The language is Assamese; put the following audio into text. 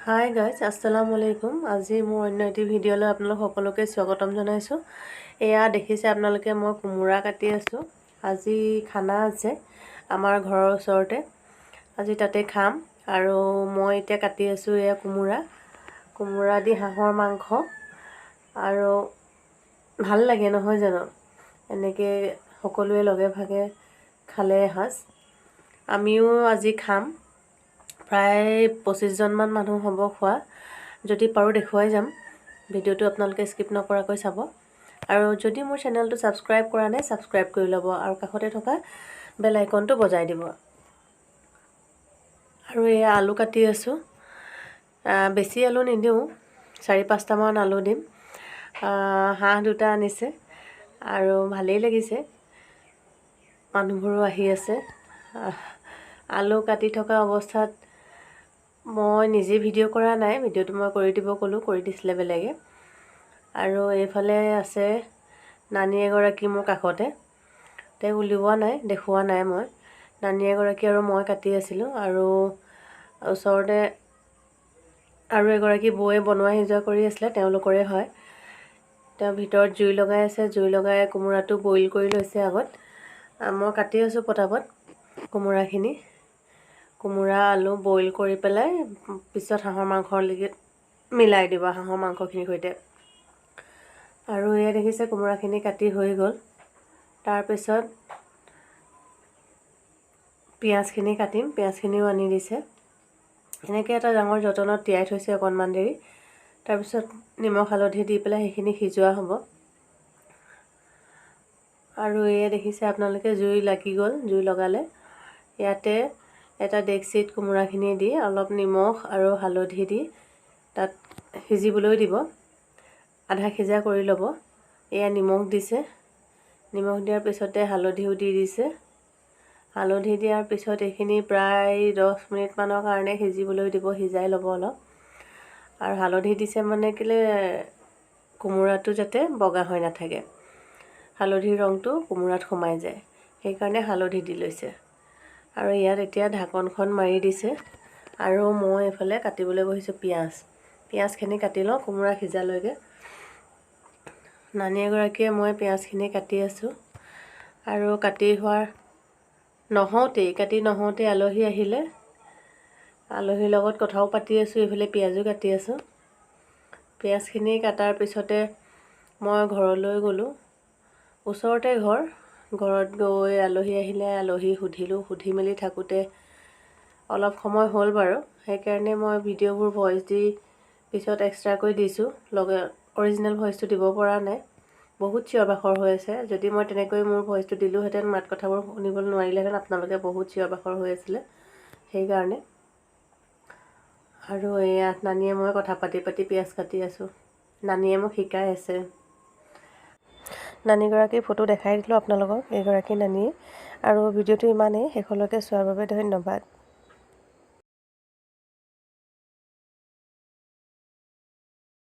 হাই গাইজ, আসসালামু আলাইকুম। আজি মোৰ অন্য এটি ভিডিঅ'লৈ আপোনালোক সকলোকে স্বাগতম জনাইছোঁ। এয়া দেখিছে আপোনালোকে, মই কোমোৰা কাটি আছোঁ। আজি খানা আছে আমাৰ ঘৰৰ ওচৰতে, আজি তাতে খাম। আৰু মই এতিয়া কাটি আছোঁ এয়া কোমোৰা, কোমোৰা দি হাঁহৰ মাংস। আৰু ভাল লাগে নহয় জানো, এনেকৈ সকলোৱে লগে ভাগে খালে এসাঁজ। আমিও আজি খাম, প্ৰায় 25জনমান মানুহ হ'ব খোৱা। যদি পাৰোঁ দেখুৱাই যাম। ভিডিঅ'টো আপোনালোকে স্কিপ নকৰাকৈ চাব। আৰু যদি মোৰ চেনেলটো ছাবস্ক্ৰাইব কৰা নাই, ছাবস্ক্ৰাইব কৰি ল'ব আৰু কাষতে থকা বেল আইকনটো বজাই দিব। আৰু এয়া আলু কাটি আছোঁ। বেছি আলু নিদিওঁ, 4-5টামান আলু দিম। হাঁহ দুটা আনিছে আৰু ভালেই লাগিছে, মানুহবোৰো আহি আছে। আলু কাটি থকা অৱস্থাত মই নিজে ভিডিঅ' কৰা নাই, ভিডিঅ'টো মই কৰি দিব ক'লোঁ, কৰি দিছিলে বেলেগে। আৰু এইফালে আছে নানী এগৰাকী মোৰ কাষতে, তেওঁক উলিওৱা নাই, দেখুওৱা নাই মই। নানী এগৰাকী আৰু মই কাটি আছিলোঁ। আৰু ওচৰতে আৰু এগৰাকী বৌয়ে বনোৱা সিজোৱা কৰি আছিলে, তেওঁলোকৰে হয়। তেওঁ ভিতৰত জুই লগাই আছে, জুই লগাই কোমোৰাটো বইল কৰি লৈছে আগত। মই কাটি আছোঁ পটাপট কোমোৰাখিনি। কোমোৰা আলু বইল কৰি পেলাই পিছত হাঁহৰ মাংসৰ লগত মিলাই দিব, হাঁহৰ মাংসখিনিৰ সৈতে। আৰু এয়া দেখিছে, কোমোৰাখিনি কাটি হৈ গ'ল। তাৰপিছত পিঁয়াজখিনি কাটিম, পিঁয়াজখিনিও আনি দিছে। এনেকৈ এটা ডাঙৰ যতনত তিয়াই থৈছে অকণমান দেৰি। তাৰপিছত নিমখ হালধি দি পেলাই সেইখিনি সিজোৱা হ'ব। আৰু এয়া দেখিছে আপোনালোকে, জুই লাগি গ'ল, জুই লগালে। ইয়াতে এটা ডেকচিত কোমোৰাখিনি দি অলপ নিমখ আৰু হালধি দি তাত সিজিবলৈ দিব, আধা সিজা কৰি ল'ব। এয়া নিমখ দিছে, নিমখ দিয়াৰ পিছতে হালধিও দি দিছে। হালধি দিয়াৰ পিছত এইখিনি প্ৰায় 10 মিনিটমানৰ কাৰণে সিজিবলৈ দিব, সিজাই ল'ব অলপ। আৰু হালধি দিছে মানে কেলৈ, কোমোৰাটো যাতে বগা হৈ নাথাকে, হালধিৰ ৰংটো কোমোৰাত সোমাই যায়, সেইকাৰণে হালধি দি লৈছে। আৰু ইয়াত এতিয়া ঢাকনখন মাৰি দিছে। আৰু মই এইফালে কাটিবলৈ বহিছোঁ পিঁয়াজ। পিঁয়াজখিনি কাটি লওঁ কোমোৰা সিজালৈকে। নানী এগৰাকীয়ে মই পিঁয়াজখিনি কাটি আছোঁ। আৰু কাটি হোৱাৰ নহওঁতেই, কাটি নহওঁতেই আলহী আহিলে। আলহীৰ লগত কথাও পাতি আছোঁ, এইফালে পিঁয়াজো কাটি আছোঁ। পিঁয়াজখিনি কটাৰ পিছতে মই ঘৰলৈ গ'লোঁ, ওচৰতে ঘৰ। ঘৰত গৈ আলহী আহিলে, আলহী সুধিলোঁ। সুধি মেলি থাকোঁতে অলপ সময় হ'ল বাৰু, সেইকাৰণে মই ভিডিঅ'বোৰ ভইচ দি পিছত এক্সট্ৰাকৈ দিছোঁ, লগে অৰিজিনেল ভইচটো দিব পৰা নাই। বহুত চিঞৰ বাখৰ হৈ আছে। যদি মই তেনেকৈ মোৰ ভইচটো দিলোঁহেঁতেন, মাত কথাবোৰ শুনিব নোৱাৰিলেহেঁতেন আপোনালোকে, বহুত চিঞৰ বাখৰ হৈ আছিলে সেইকাৰণে। আৰু এয়া নানীয়ে মই কথা পাতি পাতি পিঁয়াজ কাটি আছোঁ, নানীয়ে মোক শিকাই আছে। নানীগৰাকীৰ ফটো দেখাই দিলোঁ আপোনালোকক, এইগৰাকী নানীয়ে। আৰু ভিডিঅ'টো ইমানেই, শেষলৈকে চোৱাৰ বাবে ধন্যবাদ।